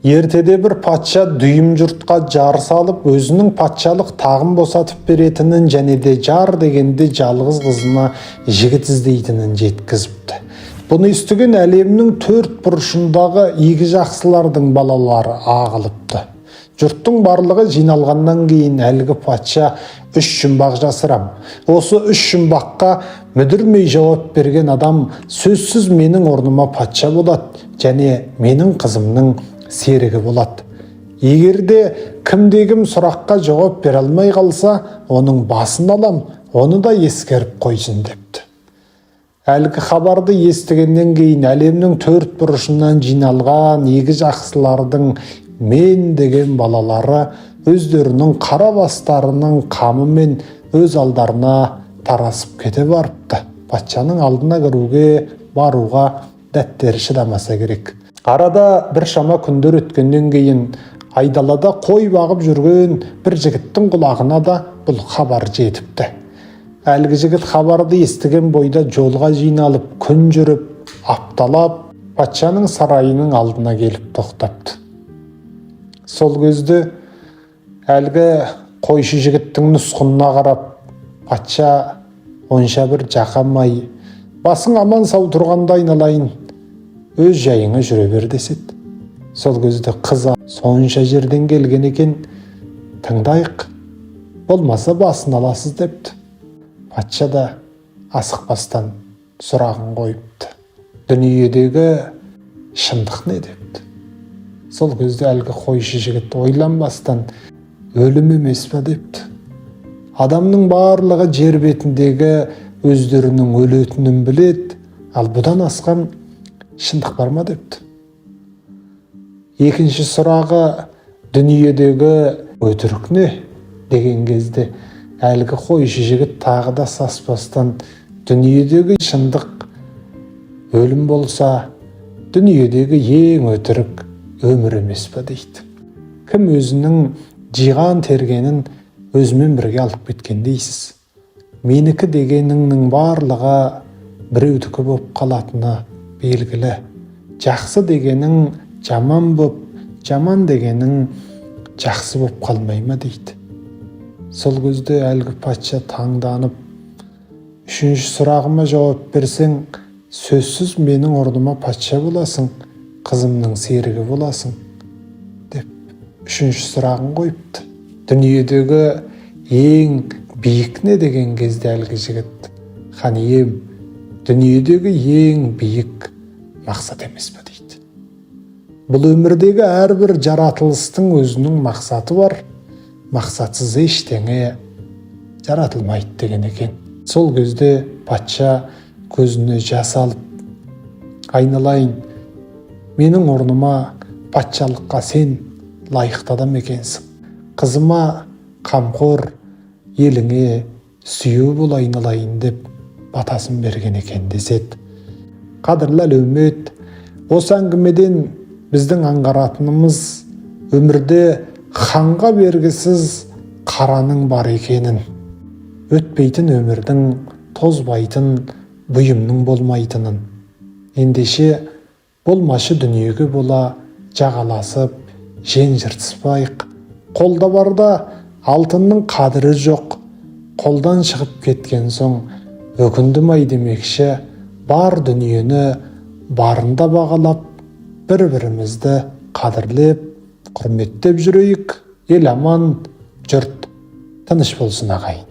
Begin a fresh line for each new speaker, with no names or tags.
Ертеде бір патша дүйім жұртқа жар салып, өзінің патшалық тағын босатып беретінін және де жар дегенде жалғыз қызына жігіт іздейтінін жеткізіпті. Бұны естіген әлемнің төрт бұрышындағы игі жақсылардың балалары ағылыпты. Жұрттың барлығы жиналғаннан кейін әлгі патша: «Үш жұмбақ жасырам. Осы үш жұмбаққа мүдірмей жауап берген адам сөзсіз менің орныма патша болады және менің қызымның серігі болады. Егер де кімде-кім сұраққа жауап бере алмай қалса, оның басын алам, оны да ескеріп қойсын», – депті. Әлгі хабарды естігеннен кейін әлемнің төрт бұрышынан жиналған игі жақсылардың мен деген балалары өздерінің қара бастарының қамымен өз алдарына тарасып кете барыпты. Патшаның алдына кіруге баруға дәттері шыдамаса керек. Арада біршама күндер өткеннен кейін айдалада қой бағып жүрген бір жігіттің құлағына да бұл хабар жетіпті. Әлгі жігіт хабарды естіген бойда жолға жиналып, күн жүріп, апталап патшаның сарайының алдына келіп тоқтапты. Сол кезде әлгі қойшы жігіттің нұсқынына қарап, патша онша бір жақамай: «Басың аман сау тұрғанда, айналайын, өз жайыңа жүре бер», – деседі. Сол кезде қызы: «Сонша жерден келген екен, тыңдайық, болмаса басын аласыз», – депті. Патша да асықпастан сұрағын қойыпты: «Дүниедегі шындық не?» – депті. Сол кезде әлгі қойшы жігіт ойланбастан: «Өлім емес па?» – депті. «Адамның барлығы жер бетіндегі өздерінің өлетінін біледі, ал бұдан асқан шындық бар ма?» – депті. Екінші сұрағы: «Дүниедегі өтірік не?» – деген кезде, әлгі қойшы жігіт тағы да саспастан: «Дүниедегі шындық өлім болса, дүниедегі ең өтірік өмір емес па?» – дейді. «Кім өзінің жиған тергенін өзімен бірге алып кеткен дейсіз? Менікі дегеніңнің барлығы біреудікі болып қалатыны белгілі. Жақсы дегенің жаман боп, жаман дегенің жақсы боп қалмай ма?» – дейді. Сол кезде әлгі патша таңданып: «Үшінші сұрағыма жауап берсең, сөзсіз менің орныма патша боласың, қызымның серігі боласың», – деп үшінші сұрағын қойыпты. «Дүниедегі ең биік не?» – деген кезде, әлгі жігіт: «Хан ием, дүниедегі ең биік мақсат емес пе?» – дейді. «Бұл өмірдегі әрбір жаратылыстың өзінің мақсаты бар, мақсатсыз ештеңе жаратылмайды», – деген екен. Сол кезде патша көзіне жас алып: «Айналайын, менің орныма патшалыққа сен лайықты адам екенсің. Қызыма қамқор, еліңе сүйеу бол, айналайын», – деп батасын берген екен деседі. Қадірлі әлеумет, осы әңгімеден біздің аңғаратынымыз: өмірде ханға бергісіз қараның бар екенін, өтпейтін өмірдің, тозбайтын бұйымның болмайтынын. Ендеше, болмашы дүниеге бола жағаласып, жең жыртыспайық. Қолда барда алтынның қадірі жоқ, қолдан шығып кеткен соң өкіндім ай демекші, бар дүниені барында бағалап, бір бірімізді қадірлеп, құрметтеп жүрейік. Ел аман, жұрт тыныш болсын, ағайын.